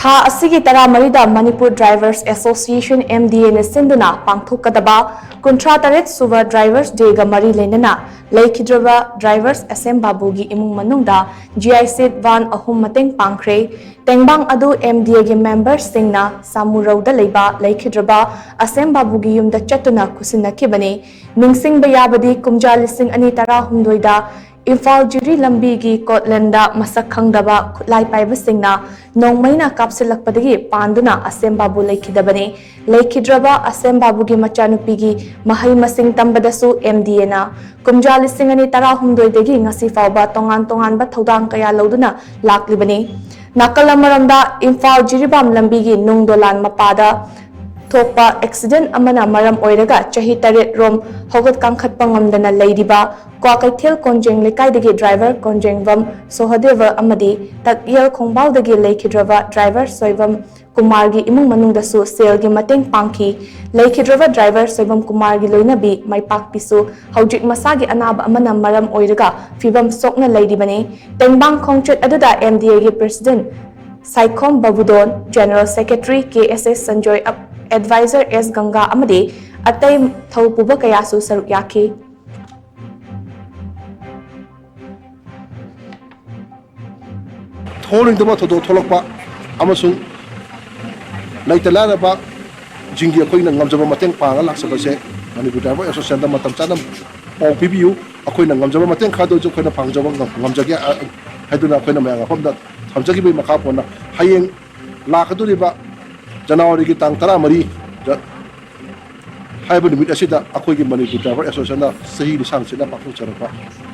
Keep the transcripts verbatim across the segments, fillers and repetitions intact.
ꯊꯥ ꯑꯁꯤꯒꯤ ꯇꯔꯥꯃꯔꯤꯗ Manipur Drivers Association, M D A ꯅ ꯁꯤꯟꯗꯨꯅ ꯄꯥꯡꯊꯣꯛꯀꯗꯕ ꯀꯨꯟꯊ꯭ꯔꯥ ꯇꯔꯦꯠ ꯁꯨꯕ Drivers Day ꯒ ꯃꯔꯤ ꯂꯩꯅꯅ ꯂꯩꯈꯤꯗ꯭ꯔꯕ drivers ꯑꯁꯦꯝ ꯕꯥꯕꯨꯒꯤ ꯏꯃꯨꯡ ꯃꯅꯨꯡꯗ G I C van ꯑꯍꯨꯝ ꯃꯇꯦꯡ ꯄꯥꯡꯈ꯭ꯔꯦ꯫ ꯇꯦꯡꯕꯥꯡ ꯑꯗꯨ M D A ꯒꯤ member ꯁꯤꯡꯅ ꯁꯥꯃꯨꯔꯧꯗ ꯂꯩꯕ ꯂꯩꯈꯤꯗ꯭ꯔꯕ ꯑꯁꯦꯝ ꯕꯥꯕꯨꯒꯤ ꯌꯨꯝꯗ ꯆꯠꯇꯨꯅ ꯈꯨꯠꯁꯤꯟꯅꯈꯤꯕꯅꯤ꯫ ꯅꯤꯡꯁꯤꯡꯕ ꯌꯥꯕꯗꯤ, ꯀꯨꯝꯖꯥ ꯂꯤꯁꯤꯡ ꯑꯅꯤ ꯇꯔꯥꯍꯨꯝꯗꯣꯏꯗ ꯏꯝꯐꯥꯜ ꯖꯤꯔꯤ ꯂꯝꯕꯤꯒꯤ ꯀꯣꯠꯂꯦꯟꯗ ꯃꯁꯛ ꯈꯪꯗꯕ ꯈꯨꯠꯂꯥꯏ ꯄꯥꯏꯕꯁꯤꯡꯅ ꯅꯣꯡꯃꯩꯅ ꯀꯥꯞꯁꯤꯜꯂꯛꯄꯗꯒꯤ ꯄꯥꯟꯗꯨꯅ ꯑꯁꯦꯝ ꯕꯥꯕꯨ ꯂꯩꯈꯤꯗꯕꯅꯤ꯫ ꯂꯩꯈꯤꯗ꯭ꯔꯕ ꯑꯁꯦꯝ ꯕꯥꯕꯨꯒꯤ ꯃꯆꯥꯅꯨꯄꯤꯒꯤ ꯃꯍꯩ ꯃꯁꯤꯡ ꯇꯝꯕꯗꯁꯨ M D A ꯅ ꯀꯨꯝꯖꯥ ꯂꯤꯁꯤꯡ ꯑꯅꯤ ꯇꯔꯥꯍꯨꯝꯗꯣꯏꯗꯒꯤ ꯉꯁꯤ ꯐꯥꯎꯕ ꯇꯣꯉꯥꯟ ꯇꯣꯉꯥꯟꯕ ꯊꯧꯗꯥꯡ ꯀꯌꯥ ꯂꯧꯗꯨꯅ ꯂꯥꯛꯂꯤꯕꯅꯤ꯫ ꯅꯥꯀꯜ ꯑꯃꯔꯣꯝꯗ, ꯏꯝꯐꯥꯜ ꯖꯤꯔꯤꯕꯥꯝ ꯂꯝꯕꯤꯒꯤ ꯅꯨꯡ ꯗꯣꯂꯥꯟ ꯃꯄꯥꯗ ꯊꯣꯛꯄ accident ꯑꯃꯅ ꯃꯔꯝ ꯑꯣꯏꯔꯒ ꯆꯍꯤ ꯇꯔꯦꯠ ꯔꯣꯝ ꯍꯧꯒꯠ ꯀꯥꯡꯈꯠꯄ ꯉꯝꯗꯅ ꯂꯩꯔꯤꯕ ꯀ꯭ꯋꯥꯀꯩꯊꯦꯜ ꯀꯣꯟꯖꯦꯡ ꯂꯩꯀꯥꯏꯗꯒꯤ driver ꯀꯣꯟꯖꯦꯡꯕꯝ ꯁꯣꯍꯗꯦꯕ ꯑꯃꯗꯤ ꯇꯛꯌꯦꯜ ꯈꯣꯡꯕꯥꯜꯗꯒꯤ ꯂꯩꯈꯤꯗ꯭ꯔꯕ driver ꯁꯣꯏꯕꯝ ꯀꯨꯃꯥꯔꯒꯤ ꯏꯃꯨꯡ ꯃꯅꯨꯡꯗꯁꯨ ꯁꯦꯜꯒꯤ ꯃꯇꯦꯡ ꯄꯥꯡꯈꯤ꯫ ꯂꯩꯈꯤꯗ꯭ꯔꯕ driver ꯁꯣꯏꯕꯝ ꯀꯨꯃꯥꯔꯒꯤ ꯂꯣꯏꯅꯕꯤ ꯃꯥꯏꯄꯥꯛꯄꯤꯁꯨ ꯍꯧꯖꯤꯛ ꯃꯁꯥꯒꯤ ꯑꯅꯥꯕ ꯑꯃꯅ ꯃꯔꯝ ꯑꯣꯏꯔꯒ ꯐꯤꯕꯝ ꯁꯣꯛꯅ ꯂꯩꯔꯤꯕꯅꯤ꯫ ꯇꯦꯡꯕꯥꯡ ꯈꯣꯡꯆꯠ ꯑꯗꯨꯗ M D A ꯒꯤ president Saikhom ꯕꯕꯨꯗꯣꯟ, general secretary K S S Sanjoy, advisor S ꯒꯪꯒꯥ ꯑꯃꯗꯤ ꯑꯇꯩ ꯊꯧ ꯄꯨꯕ ꯀꯌꯥꯁꯨ ꯁꯔꯨꯛ ꯌꯥꯈꯤ꯫ ꯊꯣꯛꯍꯟꯅꯤꯡꯗꯕ ꯊꯧꯗꯣꯛ ꯊꯣꯛꯂꯛꯄ ꯑꯃꯁꯨꯡ ꯂꯩꯇ ꯂꯥꯏꯔꯕꯁꯤꯡꯒꯤ ꯑꯩꯈꯣꯏꯅ ꯉꯝꯖꯕ ꯃꯇꯦꯡ ꯄꯥꯡꯉ ꯂꯥꯛꯆꯕꯁꯦ ꯃꯅꯤꯄꯨꯔ ꯗ꯭ꯔꯥꯏꯚꯔ ꯑꯦꯁꯣꯁꯤꯌꯦꯁꯟꯗ ꯃꯇꯝ ꯆꯥꯅ ꯄꯥꯎ ꯄꯤꯕꯤꯌꯨ꯫ ꯑꯩꯈꯣꯏꯅ ꯉꯝꯖꯕ ꯃꯇꯦꯡ ꯈꯔꯗ ꯑꯣꯏꯔꯁꯨ ꯑꯩꯈꯣꯏꯅ ꯄꯥꯡꯖꯕ ꯉꯝ-, ꯉꯝꯖꯒꯦ, ꯑ, ꯍꯥꯏꯗꯨꯅ ꯑꯩꯈꯣꯏꯅ ꯃꯌꯥꯝ ꯃꯐꯝꯗ ꯊꯝꯖꯈꯤꯕꯒꯤ ꯃꯈꯥ ꯄꯣꯟꯅ ꯍꯌꯦꯡ ꯂꯥꯛꯀꯗꯧꯔꯤꯕ ꯖꯅꯋꯥꯔꯤꯒꯤ ꯇꯥꯡ ꯇꯔꯥꯃꯔꯤꯗ ꯍꯥꯏꯕ ꯅꯨꯃꯤꯠ ꯑꯁꯤꯗ ꯑꯩꯈꯣꯏꯒꯤ ꯃꯅꯤꯄꯨꯔ ꯗ꯭ꯔꯥꯏꯚꯔ ꯑꯦꯁꯣꯁꯤꯌꯦꯁꯟꯅ ꯆꯍꯤ ꯂꯤꯁꯥꯡ ꯁꯤꯠꯅ ꯄꯥꯡꯊꯣꯛꯆꯔꯛꯄ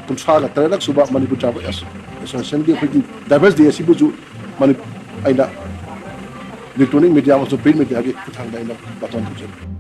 ꯀꯨꯟꯊ꯭ꯔꯥꯒ ꯇꯔꯦꯠꯂꯛ ꯁꯨꯕ ꯃꯅꯤꯄꯨꯔ ꯗ꯭ꯔꯥꯏꯚꯔ ꯑꯦꯁꯣ-, ꯑꯦꯁꯣꯁꯤꯌꯦꯁꯟꯒꯤ ꯑꯩꯈꯣꯏꯒꯤ ꯗ꯭ꯔꯥꯏꯚꯔꯁ ꯗꯦ ꯑꯁꯤꯕꯨꯁꯨ ꯃꯅꯤ-, ꯑꯩꯅ electronic media ꯑꯃꯁꯨꯡ print mediaꯒꯤ ꯈꯨꯠꯊꯥꯡꯗ ꯑꯩꯅ ꯕꯥꯇꯣꯟ ꯇꯧꯖꯔꯤ꯫